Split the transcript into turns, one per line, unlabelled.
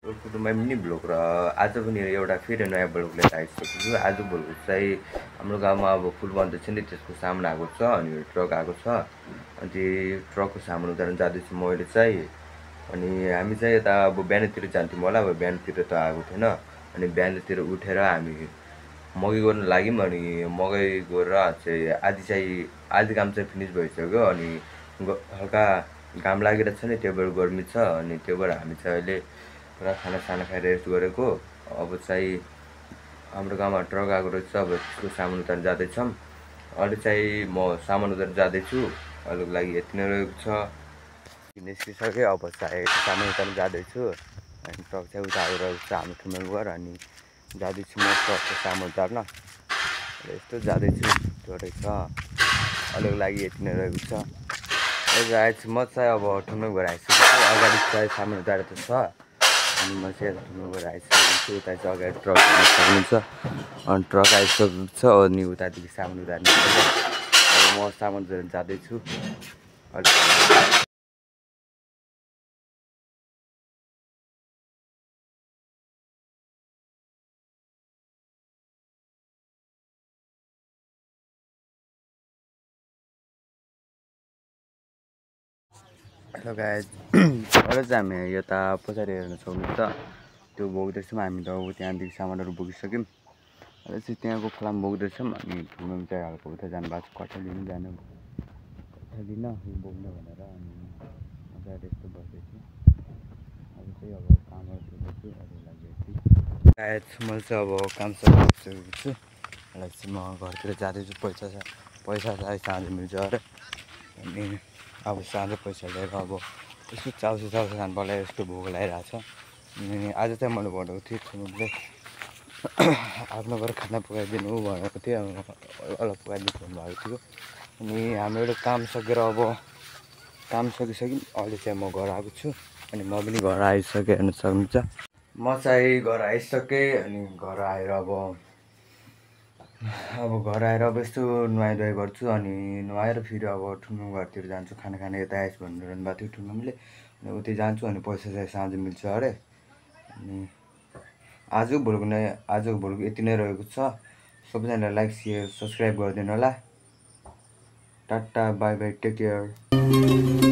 कुटुम्बमा mini blog र आज पनि एउटा फेरि नयाँ ब्लग लिएर आइसकेको छु। आज ब्लग चाहिँ हाम्रो गाउँमा अब पुल बन्दैछ नि, त्यसको सामुना आएको छ अनि ट्रक आएको छ। अनि त्यो ट्रकको सामुना उतार्न जाँदैछु म अहिले चाहिँ। अनि हामी चाहिँ यता अब बिहानतिर जान्थ्यौँ होला, अब बिहानतिर त आएको थिएन। अनि बिहानतिर उठेर हामी मकै गर्न लाग्यौँ। अनि मकै गरेर चाहिँ आधी काम चाहिँ फिनिस भइसक्यो। अनि हल्का घाम लागिरहेको छ नि, त्यो भएर गर्मी छ। अनि त्यो भएर हामी चाहिँ अहिले पुरा खानासाना खाएर रेस्ट गरेको। अब चाहिँ हाम्रो गाउँमा ट्रक आएको रहेछ, अब त्यसको सामान उतार्न जाँदैछौँ। अहिले चाहिँ म सामान उतार्न जाँदैछु। अहिलेको लागि यति नै रहेको छ। निस्किसक्यो, अब चाहिँ सामान उतार्न जाँदैछु। अनि ट्रक चाहिँ उता आइरहेको छ हाम्रो ठुलो घर। अनि जाँदैछु म ट्रकको सामान उतार्न। यस्तो जाँदैछु, त्यो रहेछ। अहिलेको लागि यति नै रहेको छ। अहिले म चाहिँ अब ठुलो घर आइसकेको छु। अगाडि चाहिँ सामान उतारेको छ। अनि म चाहिँ ठुलो घर आइसकेको छु। उता चाहिँ अगाडि ट्रक सक्नुहुन्छ। अनि ट्रक आइसकेको छ। अनि उतादेखि सामान उतार्नु पर्छ। अब म सामान उतार्न जाँदैछु। हेलो गाइज, अहिले चाहिँ हामी यता पछाडि हेर्न सक्नुहुन्छ, त्यो बोक्दैछौँ हामी त। अब त्यहाँदेखि सामानहरू बोकिसक्यौँ। अहिले चाहिँ त्यहाँको खोलामा बोक्दैछौँ। अनि ठुलो चाहिँ हल्का उता जानुभएको छ, कठा लिनु जानु, कठा लिन बोक्नु भनेर। अनि म चाहिँ यस्तो बस्दैछु। अब चाहिँ अब कामहरू सुन्दैछु अरू लागि यति। सायद मैले चाहिँ अब काम सकिसकेको छु। अहिले चाहिँ म घरतिर जाँदैछु। पैसा चाहिँ साँझ मिल्छ अरे। अनि अब साँझ पैसा लिएर अब यस्तो चाउसा खानु पर्ला, यस्तो भोक लागिरहेको छ। अनि आज चाहिँ मैले भनेको थिएँ ठुलोले आफ्नो घर खाना पकाइदिनु भनेको थिएँ। अलग पकाइदिनु भन्नुभएको थियो। अनि हाम्रो एउटा काम सकेर अब काम सकिसक्यो। अहिले चाहिँ म घर आएको छु। अनि म पनि घर आइसकेँ, हेर्न सक्नुहुन्छ। म चाहिँ घर आइसकेँ। अनि घर आएर घर आएर अब यस्तो नुहाइधुवाइ गर्छु। अनि नुहाएर फेरि अब ठुलो घरतिर जान्छु। खाना खाना यता आइस भनिरहनु भएको थियो ठुलोले। अनि उतै जान्छु। अनि पैसा चाहिँ साँझ मिल्छ अरे। अनि आजको भ्लग यति नै रहेको छ। सबैजनालाई लाइक सेयर सब्सक्राइब गरिदिनु होला। Tata bye bye, take care.